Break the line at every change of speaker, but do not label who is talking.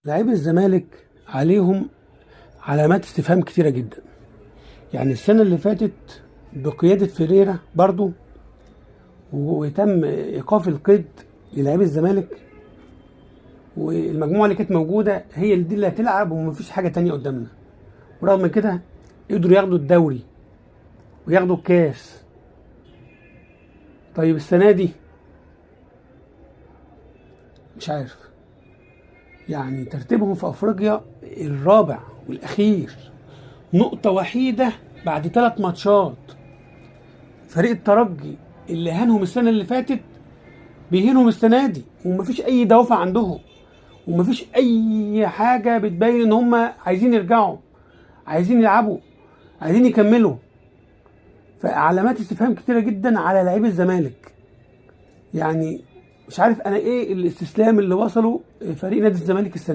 لاعبي الزمالك عليهم علامات استفهام كتيرة جدا. يعني السنة اللي فاتت بقيادة فيريرا برضو وتم ايقاف القيد للاعبي الزمالك، والمجموعة اللي كانت موجودة هي اللي دي اللي هتلعب ومفيش حاجة تانية قدامنا. ورغم كده قدروا ياخدوا الدوري وياخدوا الكاس. طيب السنة دي مش عارف، يعني ترتيبهم في افريقيا الرابع والاخير، نقطة وحيدة بعد 3 ماتشات. فريق الترجي اللي هانهم السنة اللي فاتت بيهينهم السنة دي، ومفيش أي دوافع عندهم، ومفيش أي حاجة بتبين إن هم عايزين يرجعوا، عايزين يلعبوا، عايزين يكملوا. فعلامات استفهام كتيرة جدا على لاعبي الزمالك. يعني مش عارف أنا إيه الاستسلام اللي وصلوا فريق نادي الزمالك السنة دي.